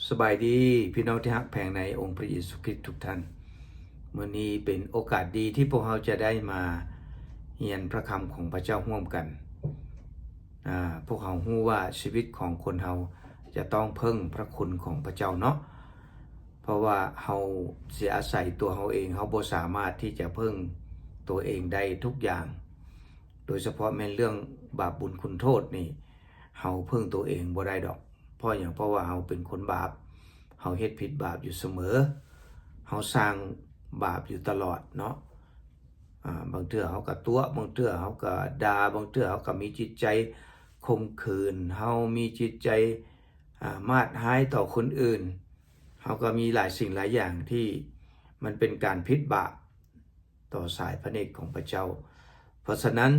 ສະບາຍດີ ພີ່ນ້ອງທີ່ຮັກແພງໃນອົງພຣະເຢຊູຄຣິດທຸກທ່ານ. ມື້ນີ້ເປັນໂອກາດດີທີ່ພວກເຮົາຈະໄດ້ມາຮຽນພຣະຄຳຂອງພຣະເຈົ້າຮ່ວມກັນ. ອາ, ພວກເຮົາຮູ້ວ່າຊີວິດຂອງຄົນເຮົາຈະຕ້ອງເພິ່ງພຣະຄຸນຂອງພຣະເຈົ້າເນາະ, ເພາະວ່າເຮົາຊິອາໄສຕົວເຮົາເອງ, ເຮົາບໍ່ສາມາດທີ່ຈະເພິ່ງຕົວເອງໄດ້ທຸກຢ່າງ. ໂດຍສະເພາະແມ່ນເລື່ອງບາບບຸນຄຸນໂທດນີ້ ເຮົາເພິ່ງຕົວເອງບໍ່ໄດ້ດອກ. ເພາະຫຍັງ? ເພາະວ່າເຮົາເປັນຄົນບາບ, ເຮົາເຮັດຜິດບາບຢູ່ສະເໝີ, ເຮົາສ້າງບາບຢູ່ຕະຫຼອດເນາະ. ອາ, ບາງເທື່ອເຮົາກໍຕົວະ, ບາງເທື່ອເຮົາກໍດ່າ, ບາງເທື່ອເຮົາກໍມີຈິດໃຈຂົ່ມຂືນ, ເຮົາມີຈິດໃຈ, ອາ, ມາດຮ້າຍຕໍ່ຄົນອື່ນ, ເຮົາກໍມີຫຼາຍສິ່ງຫຼາຍຢ່າງທີ່ມັນເປັນການຜິດບາບ ຕໍ່ສາຍພຣະເນດຂອງພຣະເຈົ້າ. ເພາະສະນັ້ນ,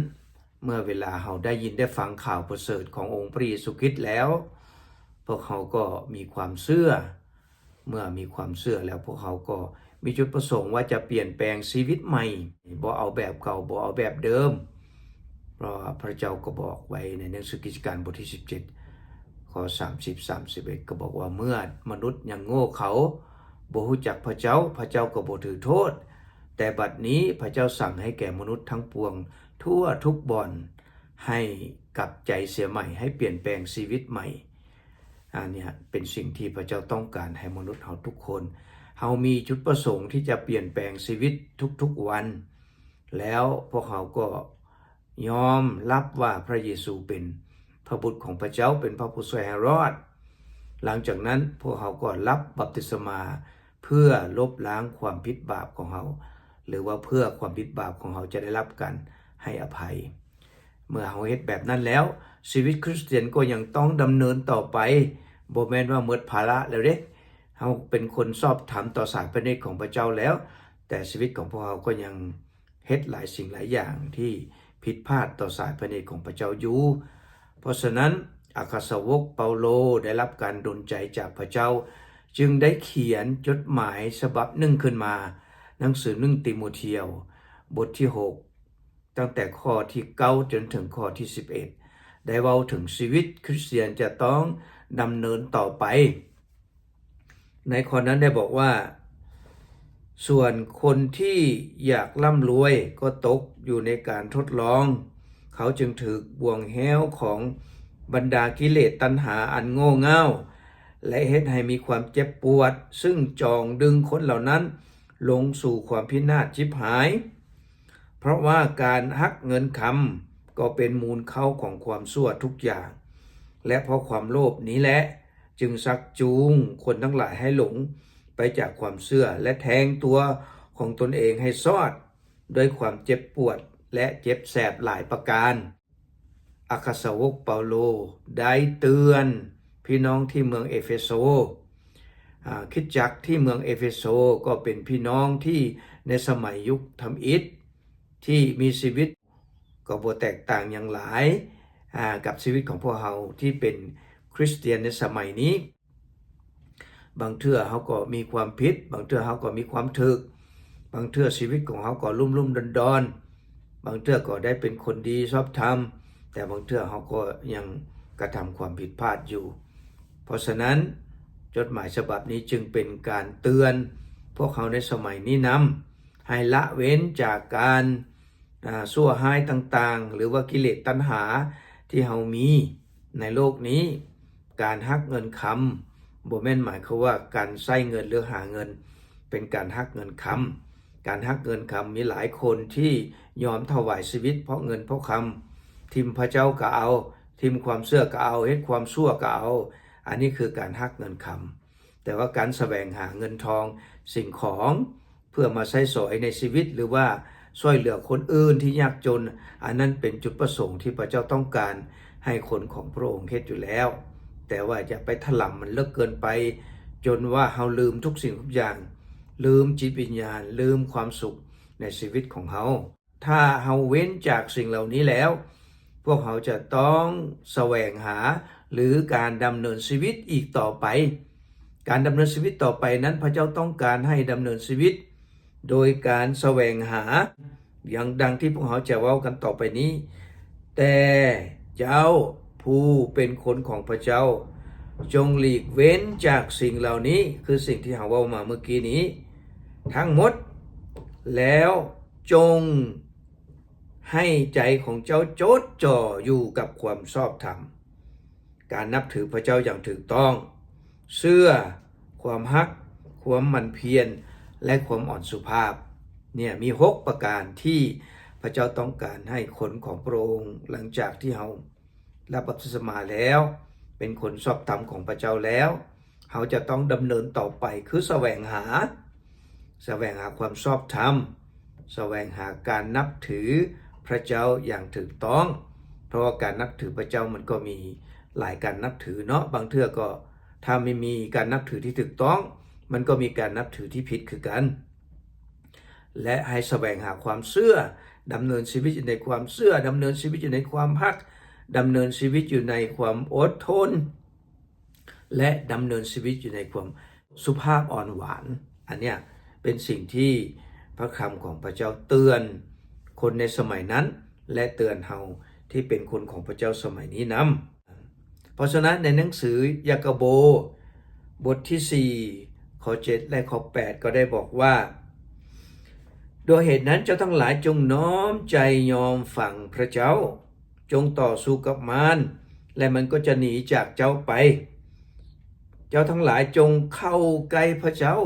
ເມື່ອເວລາເຮົາໄດ້ຍິນໄດ້ຟັງຂ່າວປະເສີດຂອງອົງພຣະເຢຊູຄຣິດແລ້ວ, ພວກເຮົາກໍມີຄວາມເຊື່ອ. ເມື່ອມີຄວາມເຊື່ອແລ້ວ, ພວກເຮົາກໍມີຈຸດປະສົງວ່າຈະປ່ຽນແປງຊີວິດໃໝ່, ບໍ່ເອົາແບບເກົ່າ, ບໍ່ເອົາແບບເດີມ. ເພາະວ່າພຣະເຈົ້າກໍບອກໄວ້ໃນໜັງສືກິດຈະການບົດທີສິບເຈັດ ຂໍ້ສາມສິບ ສາມສິບເອັດ ກໍບອກວ່າ ເມື່ອມະນຸດຍັງໂງ່ເຂົາ, ບໍ່ຮູ້ຈັກພຣະເຈົ້າ, ພຣະເຈົ້າກໍບໍ່ຖືໂທດ. ແຕ່ບັດນີ້ພຣະເຈົ້າສັ່ງໃຫ້ແກ່ມະນຸດທັງປວງທົ່ວທຸກບ່ອນ ໃຫ້ກັບໃຈເສຍໃໝ່, ໃຫ້ປ່ຽນແປງຊີວິດໃໝ່. ອັນເນີ້ຍເປັນສິ່ງທີ່ພຣະເຈົ້າຕ້ອງການໃຫ້ມະນຸດເຮົາທຸກຄົນ. ເຮົາມີຈຸດປະສົງທີ່ຈະປ່ຽນແປງຊີວິດທຸກໆວັນ. ແລ້ວພວກເຮົາກໍຍອມຮັບວ່າພຣະເຢຊູເປັນພຣະບຸດຂອງພຣະເຈົ້າ, ເປັນພຣະຜູ້ຊ່ວຍໃຫ້ລອດ. ຫຼັງຈາກນັ້ນພວກເຮົາກໍຮັບບັບຕິສະມາເພື່ອລົບລ້າງຄວາມຜິດບາບຂອງເຮົາ, ຫຼືວ່າເພື່ອຄວາມຜິດບາບຂອງເຮົາຈະໄດ້ຮັບການໃຫ້ອະໄພ. ເມື່ອເຮົາເຮັດແບບນັ້ນແລ້ວ, ຊີວິດຄຣິສຕຽນກໍຍັງຕ້ອງດຳເນີນຕໍ່ໄປ. ບໍ່ແມ່ນວ່າໝົດພາລະແລ້ວເດ້. ເຮົາເປັນຄົນຊອບທຳຕໍ່ສາຍພຣະເນດຂອງພຣະເຈົ້າແລ້ວ, ແຕ່ຊີວິດຂອງພວກເຮົາກໍຍັງ ເຮັດຫຼາຍສິ່ງຫຼາຍຢ່າງທີ່ຜິດພາດຕໍ່ສາຍພຣະເນດຂອງພຣະເຈົ້າຢູ່. ເພາະສະນັ້ນ, ອັກຄະສາວົກເປົາໂລໄດ້ຮັບການດົນໃຈຈາກພຣະເຈົ້າ, ຈຶ່ງໄດ້ຂຽນຈົດໝາຍສະບັບໜຶ່ງຂຶ້ນມາ, ໜັງສືໜຶ່ງຕີໂມທຽວ ບົດທີຫົກ ຕັ້ງແຕ່ຂໍ້ທີເກົ້າຈົນເຖິງຂໍ້ທີສິບເອັດ ໄດ້ເວົ້າເຖິງຊີວິດຄຣິສຕຽນຈະຕ້ອງດຳເນີນຕໍ່ໄປ. ໃນຂໍ້ນັ້ນໄດ້ບອກວ່າ, ສ່ວນຄົນທີ່ຢາກລ່ຳລວຍກໍຕົກຢູ່ໃນການທົດລອງ, ເຂົາຈຶ່ງຖືກບ່ວງແຫ້ວຂອງບັນດາກິເລດຕັນຫາອັນໂງ່ເຫງົ້າ ແລະ ເຮັດໃຫ້ມີຄວາມເຈັບປວດ, ຊຶ່ງຈອງດຶງຄົນເຫຼົ່ານັ້ນລົງສູ່ຄວາມພິນາດຈິບຫາຍ. ເພາະວ່າການຮັກເງິນຄຳກໍເປັນມູນເຄົ້າຂອງຄວາມຊົ່ວທຸກຢ່າງ, ແລະ ເພາະຄວາມໂລບນີ້ແຫຼະ ຈຶ່ງຊັກຈູງຄົນທັງຫຼາຍໃຫ້ຫຼົງໄປຈາກຄວາມເຊື່ອ ແລະ ແທງຕົວຂອງຕົນເອງໃຫ້ຊອດດ້ວຍຄວາມເຈັບປວດ ແລະ ເຈັບແສບຫຼາຍປະການ. ອັກຄະສາວົກເປົາໂລໄດ້ເຕືອນພີ່ນ້ອງທີ່ເມືອງເອເຟໂຊ. ອາ, ຄຣິສຕະຈັກທີ່ເມືອງເອເຟໂຊກໍເປັນພີ່ນ້ອງທີ່ໃນສະໄໝຍຸກທຳອິດ ທີ່ມີຊີວິດ ກໍບໍ່ແຕກຕ່າງຫຍັງຫຼາຍ, ອາ, ກັບຊີວິດຂອງພວກເຮົາທີ່ເປັນຄຣິສຕຽນໃນສະໄໝນີ້. ບາງເທື່ອເຮົາກໍມີຄວາມຜິດ, ບາງເທື່ອເຮົາກໍມີຄວາມຖືກ, ບາງເທື່ອຊີວິດຂອງເຮົາກໍລຸ່ມໆດອນໆ, ບາງເທື່ອກໍໄດ້ເປັນຄົນດີຊອບທຳ, ແຕ່ບາງເທື່ອເຮົາກໍຍັງກະທຳຄວາມຜິດພາດຢູ່. ເພາະສະນັ້ນ, ຈົດໝາຍສະບັບນີ້ຈຶ່ງເປັນການເຕືອນພວກເຮົາໃນສະໄໝນີ້ນຳ, ໃຫ້ລະເວັ້ນຈາກການ ອາ, ຊົ່ວຮ້າຍຕ່າງໆ ຫຼືວ່າກິເລດຕັນຫາທີ່ເຮົາມີໃນໂລກນີ້. ການຮັກເງິນຄຳບໍ່ແມ່ນໝາຍຄວາມວ່າການໃຊ້ເງິນ ຫຼື ຫາເງິນ ເປັນການຮັກເງິນຄຳ. ການຮັກເງິນຄຳ ມີຫຼາຍຄົນທີ່ຍອມຖວາຍຊີວິດເພາະເງິນເພາະຄຳ, ຖິ້ມພະເຈົ້າກໍເອົາ, ຖິ້ມຄວາມເຊື່ອກໍເອົາ, ເຮັດຄວາມຊົ່ວກໍເອົາ. ອັນນີ້ຄືການຮັກເງິນຄຳ. ແຕ່ວ່າການສະແຫວງຫາເງິນທອງ, ສິ່ງຂອງ ເພື່ອມາໃຊ້ສອຍໃນຊີວິດ ຫຼືວ່າຊ່ວຍເຫຼືອຄົນອື່ນທີ່ຍາກຈົນ, ອັນນັ້ນເປັນຈຸດປະສົງທີ່ພະເຈົ້າຕ້ອງການໃຫ້ຄົນຂອງພະອົງເຮັດຢູ່ແລ້ວ. ແຕ່ວ່າຢ່າໄປຖະຫຼຳມັນເລິກເກີນໄປ, ຈົນວ່າເຮົາລືມທຸກສິ່ງທຸກຢ່າງ, ລືມຈິດວິນຍານ, ລືມຄວາມສຸກໃນຊີວິດຂອງເຮົາ. ຖ້າເຮົາເວັ້ນຈາກສິ່ງເຫຼົ່ານີ້ແລ້ວ, ພວກເຮົາຈະຕ້ອງສະແຫວງຫາ ຫຼື ການດຳເນີນຊີວິດອີກຕໍ່ໄປ. ການດຳເນີນຊີວິດຕໍ່ໄປນັ້ນ, ພະເຈົ້າຕ້ອງການໃຫ້ດຳເນີນຊີວິດໂດຍການສະແຫວງຫາ, ຢ່າງ ດັ່ງທີ່ພວກເຮົາຈະເວົ້າກັນຕໍ່ໄປນີ້. ແຕ່ເຈົ້າຜູ້ເປັນຄົນຂອງພະເຈົ້າ, ຈົ່ງຫຼີກເວັ້ນຈາກສິ່ງເຫຼົ່ານີ້ ຄືສິ່ງທີ່ເຮົາເວົ້າມາເມື່ອກີ້ນີ້ທັງໝົດ ແລ້ວຈົ່ງໃຫ້ໃຈຂອງເຈົ້າຈົດຈ່ອຢູ່ກັບຄວາມຊອບທຳ, ການນັບຖືພະເຈົ້າຢ່າງຖືກຕ້ອງ, ເຊື່ອ, ຄວາມຮັກ, ຄວາມໝັ່ນພຽນ ແລະ ຄວາມອ່ອນສຸພາບ. ເນ່ຍ ມີຫົກປະການທີ່ພະເຈົ້າຕ້ອງການໃຫ້ຄົນຂອງພະອົງ ຫຼັງຈາກທີ່ເຮົາ ຮັບບັບຕິສະມາແລ້ວ ເປັນຄົນຊອບທຳຂອງພະເຈົ້າແລ້ວ, ເຮົາຈະຕ້ອງດຳເນີນຕໍ່ໄປ ຄືສະແຫວງຫາ, ສະແຫວງຫາຄວາມຊອບທຳ, ສະແຫວງຫາການນັບຖືພະເຈົ້າຢ່າງຖືກຕ້ອງ. ເພາະວ່າການນັບຖືພະເຈົ້າມັນກໍມີຫຼາຍການນັບຖືເນາະ, ບາງເທື່ອກໍຖ້າໄມ່ມີການນັບຖືທີ່ຖືກຕ້ອງ, ມັນກໍມີການນັບຖືທີ່ຜິດຄືກັນ. ແລະ ໃຫ້ສະແຫວງຫາຄວາມເຊື່ອ, ດຳເນີນຊີວິດຢູ່ໃນຄວາມເຊື່ອ, ດຳເນີນຊີວິດຢູ່ໃນຄວາມຮັກ, ດຳເນີນຊີວິດຢູ່ໃນຄວາມອົດທົນ ແລະ ດຳເນີນຊີວິດຢູ່ໃນຄວາມສຸພາບອ່ອນຫວານ. ອັນເນີ້ຍເປັນສິ່ງທີ່ພະຄຳຂອງພະເຈົ້າເຕືອນຄົນໃນສະໄໝນັ້ນ ແລະ ເຕືອນເຮົາທີ່ເປັນຄົນຂອງພະເຈົ້າສະໄໝນີ້ນຳ. ເພາະສະນັ້ນ ໃນໜັງສືຢາໂກໂບ ບົດທີສີ່ ຂໍ້ເຈັດ ແລະ ຂໍ້ແປດ ກໍໄດ້ບອກວ່າ, ດ້ວຍເຫດນັ້ນ ເຈົ້າທັງຫຼາຍຈົ່ງນ້ອມໃຈຍອມຟັງພະເຈົ້າ, ຈົ່ງຕໍ່ສູ້ກັບມານ ແລະ ມັນກໍຈະໜີຈາກເຈົ້າໄປ. ເຈົ້າທັງຫຼາຍຈົ່ງເຂົ້າໃກ້ພະເຈົ້າ,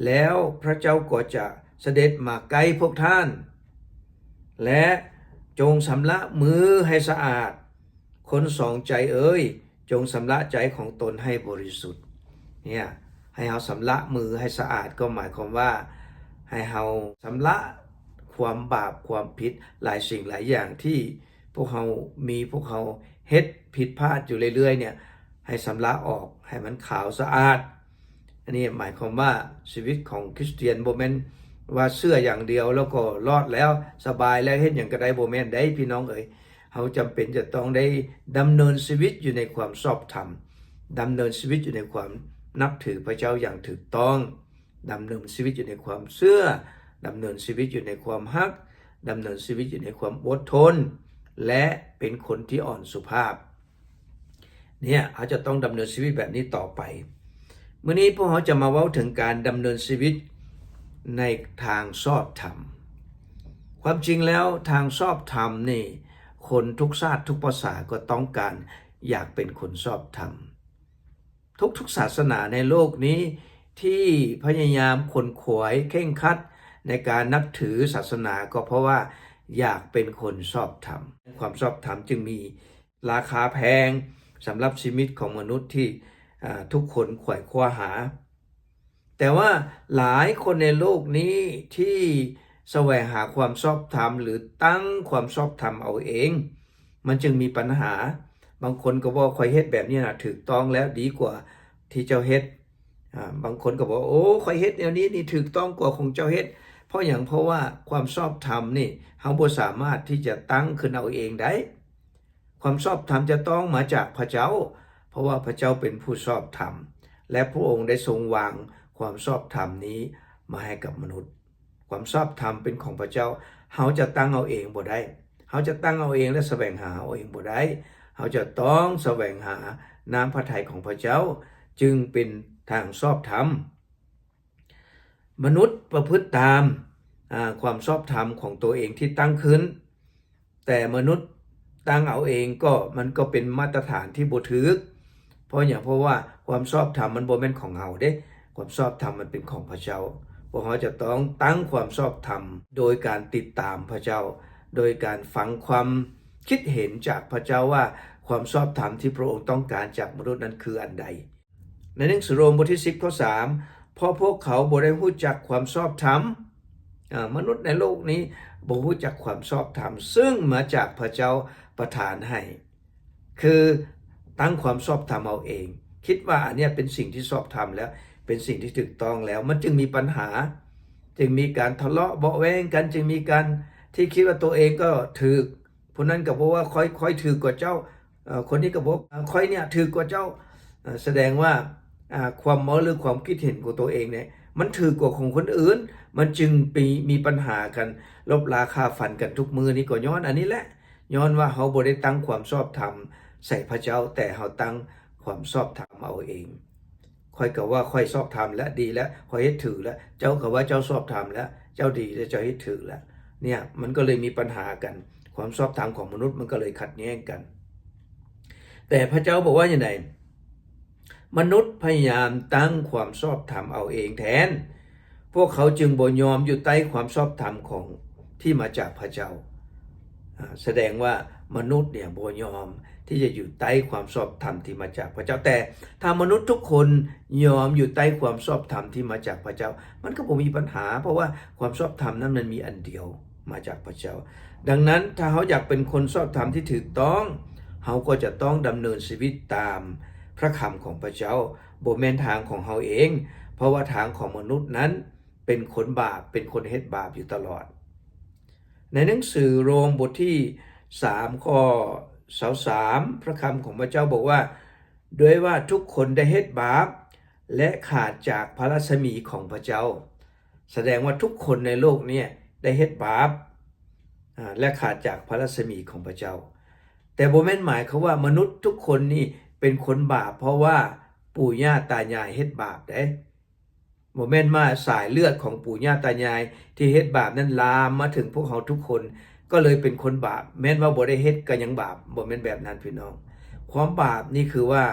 ແລ້ວພະເຈົ້າກໍຈະສະເດັດມາໃກ້ພວກທ່ານ. ແລະ ຈົ່ງຊຳລະມືໃຫ້ສະອາດ. ຄົນສອງໃຈເອີຍ, ຈົ່ງຊຳລະໃຈຂອງຕົນໃຫ້ບໍລິສຸດ. ເນ່ຍ ໃຫ້ເຮົາຊຳລະມືໃຫ້ສະອາດ ກໍໝາຍຄວາມວ່າ ໃຫ້ເຮົາຊຳລະຄວາມບາບຄວາມຜິດ ຫຼາຍສິ່ງຫຼາຍຢ່າງທີ່ພວກເຮົາມີ, ພວກເຮົາເຮັດຜິດພາດຢູ່ເລື້ອຍໆ ເນ່ຍ ໃຫ້ຊຳລະອອກ ໃຫ້ມັນຂາວສະອາດ. ອັນນີ້ໝາຍຄວາມວ່າຊີວິດຂອງຄຣິສຕຽນບໍ່ແມ່ນວ່າເຊື່ອຢ່າງດຽວແລ້ວກໍລອດແລ້ວ ສະບາຍແລ້ວ ເຮັດຫຍັງກໍໄດ້, ບໍ່ແມ່ນເດ້ພີ່ນ້ອງເອີຍ. ເຮົາຈຳເປັນຈະຕ້ອງໄດ້ດຳເນີນຊີວິດຢູ່ໃນຄວາມຊອບທຳ, ດຳເນີນຊີວິດຢູ່ໃນຄວາມນັບຖືພະເຈົ້າຢ່າງຖືກຕ້ອງ, ດຳເນີນຊີວິດຢູ່ໃນຄວາມເຊື່ອ, ດຳເນີນຊີວິດຢູ່ໃນຄວາມຮັກ, ດຳເນີນຊີວິດຢູ່ໃນຄວາມອົດທົນ ແລະ ເປັນຄົນທີ່ອ່ອນສຸພາບ. ເນ່ຍ ເຮົາຈະຕ້ອງດຳເນີນຊີວິດແບບນີ້ຕໍ່ໄປ. ມື້ນີ້ພວກເຮົາຈະມາເວົ້າເຖິງການດຳເນີນຊີວິດໃນທາງຊອບທຳ. ຄວາມຈິງແລ້ວ ທາງຊອບທຳນີ້ ຄົນທຸກຊາດທຸກພາສາກໍຕ້ອງການຢາກເປັນຄົນຊອບທຳ. ທຸກໆສາສະໜາໃນໂລກນີ້ທີ່ພະຍາຍາມຂົນຂວາຍເຄັ່ງຄັດໃນການນັບຖືສາສະໜາ ກໍເພາະວ່າຢາກເປັນຄົນຊອບທຳ. ຄວາມຊອບທຳຈຶ່ງມີ ລາຄາແພງສຳລັບຊີວິດຂອງມະນຸດທີ່ ອາ ທຸກຄົນໄຂວ່ຄວ້າຫາ. ແຕ່ວ່າຫຼາຍຄົນໃນໂລກນີ້ທີ່ສະແຫວງຫາຄວາມຊອບທຳ ຫຼື ຕັ້ງຄວາມຊອບທຳເອົາເອງ ມັນຈຶ່ງມີບັນຫາ. ບາງຄົນກໍບອກ ຂ້ອຍເຮັດແບບນີ້ນະຖືກຕ້ອງແລ້ວ ດີກວ່າທີ່ເຈົ້າເຮັດ. ອາ ບາງຄົນກໍບອກ ໂອ້ ຂ້ອຍເຮັດແນວນີ້ນີ້ຖືກຕ້ອງກວ່າຂອງເຈົ້າເຮັດ. ເພາະຫຍັງ? ເພາະວ່າຄວາມຊອບທຳນີ້ ເຮົາບໍ່ສາມາດທີ່ຈະຕັ້ງຂຶ້ນເອົາເອງໄດ້. ຄວາມຊອບທຳຈະຕ້ອງມາຈາກພະເຈົ້າ, ເພາະວ່າພະເຈົ້າເປັນຜູ້ຊອບທຳ ແລະ ພະອົງໄດ້ຊົງວາງຄວາມຊອບທຳນີ້ມາໃຫ້ກັບມະນຸດ. ຄວາມຊອບທຳເປັນຂອງພະເຈົ້າ, ເຮົາຈະຕັ້ງເອົາເອງບໍ່ໄດ້. ເຮົາຈະຕັ້ງເອົາເອງ ແລະ ສະແຫວງຫາເອົາເອງບໍ່ໄດ້. ເຮົາຈະຕ້ອງສະແຫວງຫານ້ຳພະໄທຂອງພະເຈົ້າ, ຈຶ່ງເປັນທາງຊອບທຳ. ມະນຸດປະພຶດຕາມ ອາ ຄວາມຊອບທຳຂອງໂຕເອງທີ່ຕັ້ງຂຶ້ນ, ແຕ່ມະນຸດຕັ້ງເອົາເອງກໍ ມັນກໍເປັນມາດຕະຖານທີ່ບໍ່ຖືກ. ເພາະຫຍັງ? ເພາະວ່າຄວາມຊອບທຳມັນບໍ່ແມ່ນຂອງເຮົາເດ້, ຄວາມຊອບທຳມັນເປັນຂອງພະເຈົ້າ. ພວກເຮົາຈະຕ້ອງຕັ້ງຄວາມຊອບທຳໂດຍການຕິດຕາມພະເຈົ້າ, ໂດຍການຟັງຄວາມຄິດເຫັນຈາກພະເຈົ້າວ່າ ຄວາມຊອບທຳທີ່ພະອົງຕ້ອງການຈາກມະນຸດນັ້ນຄືອັນໃດ. ໃນໜັງສືໂຣມບົດທີສິບ ຂໍ້ສາມ ເພາະພວກເຂົາບໍ່ໄດ້ຮູ້ຈັກຄວາມຊອບທຳ. ອາ ມະນຸດໃນໂລກນີ້ບໍ່ຮູ້ຈັກຄວາມຊອບທຳ ເຊິ່ງມາຈາກພະເຈົ້າປະທານໃຫ້, ຄືຕັ້ງຄວາມຊອບທຳເອົາເອງ, ຄິດວ່າອັນເນີ້ຍເປັນສິ່ງທີ່ຊອບທຳແລ້ວ, ເປັນສິ່ງທີ່ຖືກຕ້ອງແລ້ວ, ມັນຈຶ່ງມີບັນຫາ, ຈຶ່ງມີການທະເລາະເບາະແວ້ງກັນ, ຈຶ່ງມີການທີ່ຄິດວ່າໂຕເອງກໍຖືກ, ຜູ້ນັ້ນກໍບອກວ່າ ຂ້ອຍ, ຂ້ອຍຖືກກວ່າເຈົ້າ, ເອີ ຄົນນີ້ກໍບອກ ເອີ ຂ້ອຍເນີ້ຍຖືກກວ່າເຈົ້າ. ເອີ ສະແດງວ່າ ອາ ຄວາມເໝົາ ຫຼື ຄວາມຄິດເຫັນຂອງໂຕເອງເນີ້ຍ ມັນຖືກກວ່າຂອງຄົນອື່ນ, ມັນຈຶ່ງມີ, ມີບັນຫາກັນ, ລົບລາຂ້າຟັນກັນທຸກມື້ນີ້ ກໍຍ້ອນອັນນີ້ແຫຼະ. ຍ້ອນວ່າເຮົາບໍ່ໄດ້ຕັ້ງຄວາມຊອບທຳໃສ່ພະເຈົ້າ, ແຕ່ເຮົາຕັ້ງ ຄວາມຊອບທຳເອົາເອງ. ຂ້ອຍກໍວ່າຂ້ອຍຊອບທຳແລ້ວ ດີແລ້ວ ຂ້ອຍເຮັດຖືກແລ້ວ ເຈົ້າກໍວ່າເຈົ້າຊອບທຳແລ້ວ ເຈົ້າດີແລ້ວ ເຈົ້າເຮັດຖືກແລ້ວ. ເນີ້ຍ ມັນກໍເລີຍມີປັນຫາກັນ ຄວາມຊອບທຳຂອງມະນຸດມັນກໍເລີຍຂັດແຍ້ງກັນ. ແຕ່ພະເຈົ້າບອກວ່າຈັ່ງໃດ? ມະນຸດພະຍາຍາມຕັ້ງຄວາມຊອບທຳເອົາເອງແທນ. ພວກເຂົາຈຶ່ງບໍ່ຍອມຢູ່ໃຕ້ຄວາມຊອບທຳຂອງ ທີ່ມາຈາກພະເຈົ້າ. ອາ ສະແດງວ່າມະນຸດເນຍບໍ່ຍອມທີ່ຈະຢູ່ໃຕ້ຄວາມຊອບທຳທີ່ມາຈາກພະເຈົ້າ. ແຕ່ຖ້າມະນຸດທຸກຄົນຍອມຢູ່ໃຕ້ຄວາມຊອບທຳທີ່ມາຈາກພະເຈົ້າ ມັນກໍບໍ່ມີບັນຫາ ເພາະວ່າຄວາມຊອບທຳນັ້ນມັນມີອັນດຽວ ມາຈາກພະເຈົ້າ. ດັ່ງນັ້ນ ຖ້າເຮົາຢາກເປັນຄົນຊອບທຳທີ່ຖືກຕ້ອງ, ເຮົາກໍຈະຕ້ອງດຳເນີນຊີວິດຕາມພະຄຳຂອງພະເຈົ້າ, ບໍ່ແມ່ນທາງຂອງເຮົາເອງ, ເພາະວ່າທາງຂອງມະນຸດນັ້ນເປັນຄົນບາບ, ເປັນຄົນເຮັດບາບຢູ່ຕະຫຼອດ. ໃນໜັງສືໂຣມບົດທີສາມ ຂໍ້ຊາວສາມ ພະຄຳຂອງພະເຈົ້າບອກວ່າ, ດ້ວຍວ່າທຸກຄົນໄດ້ເຮັດບາບ ແລະ ຂາດຈາກພະລັດສະໝີຂອງພະເຈົ້າ. ສະແດງວ່າທຸກຄົນໃນໂລກນີ້ໄດ້ເຮັດບາບ ອາ ແລະ ຂາດຈາກພະລັດສະໝີຂອງພະເຈົ້າ. ແຕ່ບໍ່ແມ່ນໝາຍຄວາມວ່າມະນຸດທຸກຄົນນີ້ເປັນຄົນບາບ ເພາະວ່າປູ່ຍ່າຕາຍາຍເຮັດບາບເດ້. ບໍ່ແມ່ນວ່າສາຍເລືອດຂອງປູ່ຍ່າຕາຍາຍທີ່ເຮັດບາບນັ້ນລາມມາເຖິງພວກເຮົາທຸກຄົນ ກໍເລີຍເປັນຄົນບາບ, ແມ່ນວ່າບໍ່ໄດ້ເຮັດກໍຍັງບາບ, ບໍ່ແມ່ນແບບນັ້ນພີ່ນ້ອງ. ຄວາມບາບນີ້ຄືວ່າ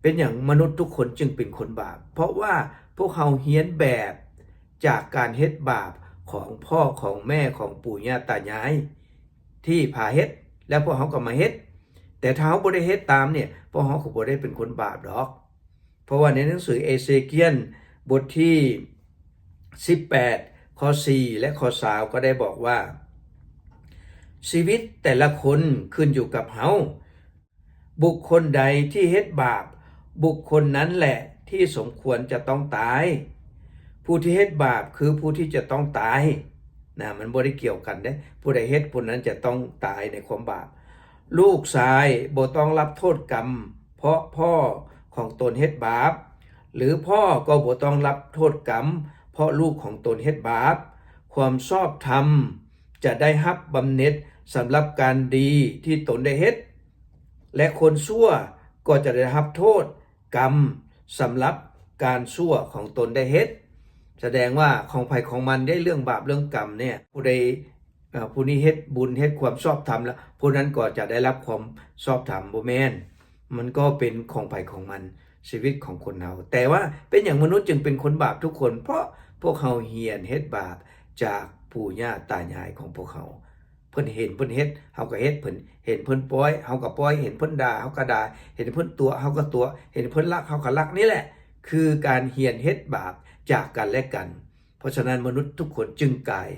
ເປັນຫຍັງມະນຸດທຸກຄົນຈຶ່ງເປັນຄົນບາບ? ເພາະວ່າພວກເຮົາຮຽນແບບຈາກການເຮັດບາບຂອງພໍ່ຂອງແມ່ຂອງປູ່ຍ່າຕາຍາຍທີ່ພາເຮັດ ແລ້ວພວກເຮົາກໍມາເຮັດ. ແຕ່ຖ້າເຮົາບໍ່ໄດ້ເຮັດຕາມນີ້ ພວກເຮົາກໍບໍ່ໄດ້ເປັນຄົນບາບດອກ. ເພາະວ່າໃນໜັງສືເອເຊກຽນບົດທີສິບແປດ ຂໍ້ສີ່ ແລະ ຂໍ້ຊາວ ກໍໄດ້ບອກວ່າ ຊີວິດແຕ່ລະຄົນຂຶ້ນຢູ່ກັບເຮົາ. ບຸກຄົນໃດທີ່ເຮັດບາບ, ບຸກຄົນນັ້ນແຫຼະທີ່ສົມຄວນຈະຕ້ອງຕາຍ. ຜູ້ທີ່ເຮັດບາບຄືຜູ້ທີ່ຈະຕ້ອງຕາຍນະ, ມັນບໍ່ໄດ້ກ່ຽວກັນເດ້. ຜູ້ໃດເຮັດ, ຜູ້ນັ້ນຈະຕ້ອງຕາຍໃນຄວາມບາບ. ລູກຊາຍບໍ່ຕ້ອງຮັບໂທດກຳ ເພາະພໍ່ຂອງຕົນເຮັດບາບ, ຫຼືພໍ່ກໍບໍ່ຕ້ອງຮັບໂທດກຳ ເພາະລູກຂອງຕົນເຮັດບາບ. ຄວາມຊອບທຳຈະໄດ້ຮັບບຳເໜັດສຳລັບການດີທີ່ຕົນໄດ້ເຮັດ, ແລະ ຄົນຊົ່ວກໍຈະໄດ້ຮັບໂທດກຳສຳລັບການຊົ່ວຂອງຕົນໄດ້ເຮັດ. ສະແດງວ່າຂອງໃຜຂອງມັນເດ້ ເລື່ອງບາບເລື່ອງກຳເນີ້ຍ. ຜູ້ໃດ ເອີ ຜູ້ນີ້ເຮັດບຸນເຮັດຄວາມຊອບທຳແລ້ວ ຜູ້ນັ້ນກໍຈະໄດ້ຮັບຄວາມຊອບທຳ. ບໍ່ແມ່ນ, ມັນກໍເປັນຂອງໃຜຂອງມັນ ຊີວິດຂອງຄົນເຮົາ. ແຕ່ວ່າເປັນຫຍັງມະນຸດຈຶ່ງເປັນຄົນບາບທຸກຄົນ? ເພາະພວກເຮົາຮຽນເຮັດບາບຈາກປູ່ຍ່າຕາຍາຍຂອງພວກເຮົາ. ເພິ່ນເຫັນເພິ່ນເຮັດ ເຮົາກໍເຮັດ, ເພິ່ນເຫັນເພິ່ນປ່ອຍ ເຮົາກໍປ່ອຍ, ເຫັນເພິ່ນດ່າ ເຮົາກໍດ່າ, ເຫັນເພິ່ນຕົວະ ເຮົາກໍຕົວະ, ເຫັນເພິ່ນລັກ ເຮົາກໍລັກ. ນີ້ແຫຼະຄືການຮຽນເຮັດບາບຈາກກັນແລະກັນ. ເພາະສະນັ້ນ ມະນຸດທຸກຄົນຈຶ່ງກາຍ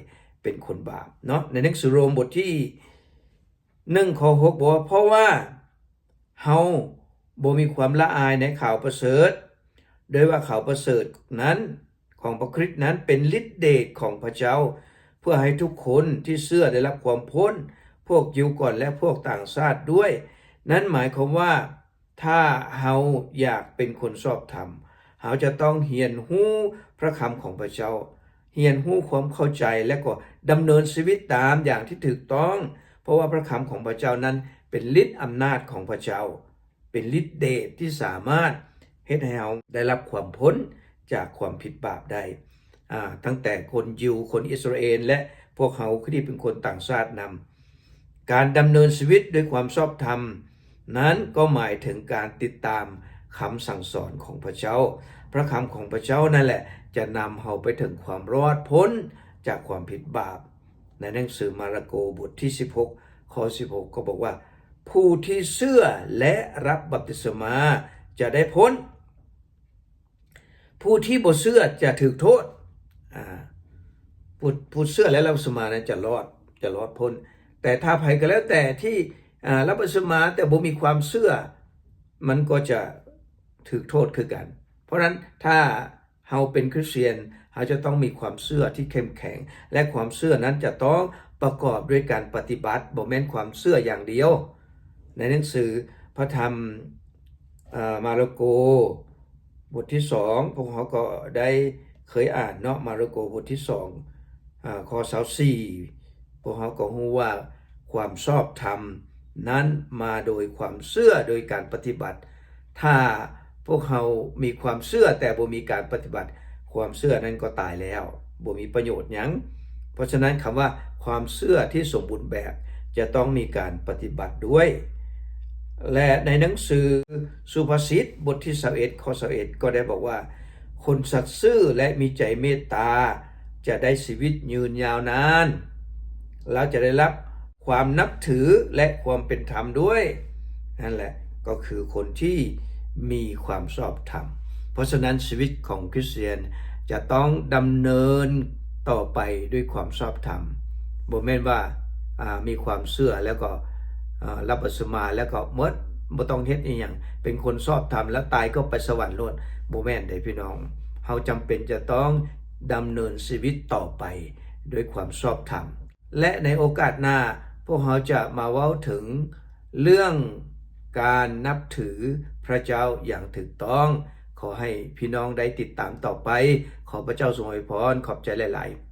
ເປັນຄົນບາບເນາະ. ໃນໜັງສືໂຣມບົດທີໜຶ່ງ ຂໍ້ຫົກ ບອກວ່າ ເພາະວ່າເຮົາບໍ່ມີຄວາມລະອາຍໃນຂ່າວປະເສີດ, ໂດຍວ່າຂ່າວປະເສີດນັ້ນ ຂອງພະຄຣິດນັ້ນເປັນລິດເດດຂອງພະເຈົ້າ ເພື່ອໃຫ້ທຸກຄົນທີ່ເຊື່ອໄດ້ຮັບຄວາມພົ້ນ, ພວກຢິວກ່ອນ ແລະ ພວກຕ່າງຊາດດ້ວຍ. ນັ້ນໝາຍຄວາມວ່າ ຖ້າເຮົາຢາກເປັນຄົນຊອບທຳ, ເຮົາຈະຕ້ອງຮຽນຮູ້ພະຄຳຂອງພະເຈົ້າ, ຮຽນຮູ້ຄວາມເຂົ້າໃຈ ແລະ ກໍດຳເນີນຊີວິດຕາມຢ່າງທີ່ຖືກຕ້ອງ, ເພາະວ່າພະຄຳຂອງພະເຈົ້ານັ້ນເປັນລິດອຳນາດຂອງພະເຈົ້າ, ເປັນລິດເດດທີ່ສາມາດເຮັດໃຫ້ເຮົາໄດ້ຮັບຄວາມພົ້ນຈາກຄວາມຜິດບາບໄດ້. ອາ, ຕັ້ງແຕ່ຄົນຢິວ, ຄົນອິດສະຣາເອນ ແລະ ພວກເຮົາທີ່ເປັນຄົນຕ່າງຊາດນຳ. ການດຳເນີນຊີວິດດ້ວຍຄວາມຊອບທຳນັ້ນ ກໍໝາຍເຖິງການຕິດຕາມຄຳສັ່ງສອນຂອງພະເຈົ້າ. ພະຄຳຂອງພະເຈົ້ານັ້ນແຫຼະ ຈະນຳເຮົາໄປເຖິງຄວາມລອດພົ້ນຈາກຄວາມຜິດບາບ. ໃນໜັງສືມາລະໂກບົດທີສິບຫົກ ຂໍ້ສິບຫົກ ກໍບອກວ່າ, ຜູ້ທີ່ເຊື່ອ ແລະ ຮັບບັບຕິສມາຈະໄດ້ພົ້ນ. ຜູ້ທີ່ບໍ່ເຊື່ອຈະຖືກໂທດ. ອາ ຜູ້ ຜູ້ເຊື່ອແລະຮັບບັບຕິສມານັ້ນຈະລອດ ຈະລອດພົ້ນ. ແຕ່ຖ້າໃຜກໍແລ້ວແຕ່ທີ່ ອາ ຮັບບັບຕິສມາແຕ່ບໍ່ມີຄວາມເຊື່ອ, ມັນກໍຈະຖືກໂທດຄືກັນ. ເພາະນັ້ນ ຖ້າເຮົາເປັນຄຣິສຕຽນ, ເຮົາຈະຕ້ອງມີຄວາມເຊື່ອທີ່ເຂັ້ມແຂງ, ແລະ ຄວາມເຊື່ອນັ້ນຈະຕ້ອງປະກອບດ້ວຍການປະຕິບັດ, ບໍ່ແມ່ນຄວາມເຊື່ອຢ່າງດຽວ. ໃນໜັງສືພະທຳ ເອີ ມາລະໂກ ບົດທີສອງ ພວກເຮົາກໍໄດ້ເຄີຍອ່ານເນາະ, ມາລະໂກບົດທີສອງ ອາ ຂໍ້ຊາວສີ່ ພວກເຮົາກໍຮູ້ວ່າຄວາມຊອບທຳນັ້ນມາໂດຍຄວາມເຊື່ອໂດຍການປະຕິບັດ. ຖ້າພວກເຮົາມີຄວາມເຊື່ອແຕ່ບໍ່ມີການປະຕິບັດ, ຄວາມເຊື່ອນັ້ນກໍຕາຍແລ້ວ, ບໍ່ມີປະໂຫຍດຫຍັງ. ເພາະສະນັ້ນ, ຄຳວ່າຄວາມເຊື່ອທີ່ສົມບູນແບບຈະຕ້ອງມີການປະຕິບັດດ້ວຍ. ແລະ ໃນໜັງສືສຸພາສິດ ບົດທີຊາວເອັດ ຂໍ້ຊາວເອັດ ກໍໄດ້ບອກວ່າ, ຄົນສັດຊື່ ແລະ ມີໃຈເມດຕາ ຈະໄດ້ຊີວິດຍືນຍາວນານ, ລາວຈະໄດ້ຮັບຄວາມນັບຖື ແລະ ຄວາມເປັນທຳດ້ວຍ. ນັ້ນແຫຼະ ກໍຄືຄົນທີ່ມີຄວາມຊອບທຳ. ເພາະສະນັ້ນ, ຊີວິດຂອງຄຣິສຕຽນຈະຕ້ອງດຳເນີນຕໍ່ໄປດ້ວຍຄວາມຊອບທຳ. ບໍ່ແມ່ນວ່າ, ອາ, ມີຄວາມເຊື່ອແລ້ວກໍ, ອາ, ຮັບບັບຕິສມາແລ້ວກໍໝົດ, ບໍ່ຕ້ອງເຮັດອີ່ຫຍັງ, ເປັນຄົນຊອບທຳແລ້ວຕາຍກໍໄປສະຫວັນໂລດ. ບໍ່ແມ່ນເດ້ພີ່ນ້ອງ. ເຮົາຈຳເປັນຈະຕ້ອງດຳເນີນຊີວິດຕໍ່ໄປດ້ວຍຄວາມຊອບທຳ. ແລະ ໃນໂອກາດໜ້າ, ພວກເຮົາຈະມາເວົ້າເຖິງເລື່ອງການນັບຖືພຣະເຈົ້າຢ່າງຖືກຕ້ອງ. ຂໍໃຫ້ພີ່ນ້ອງໄດ້ຕິດຕາມຕໍ່ໄປ. ຂໍພຣະເຈົ້າຊົງອວຍພອນ. ຂອບໃຈຫຼາຍໆ.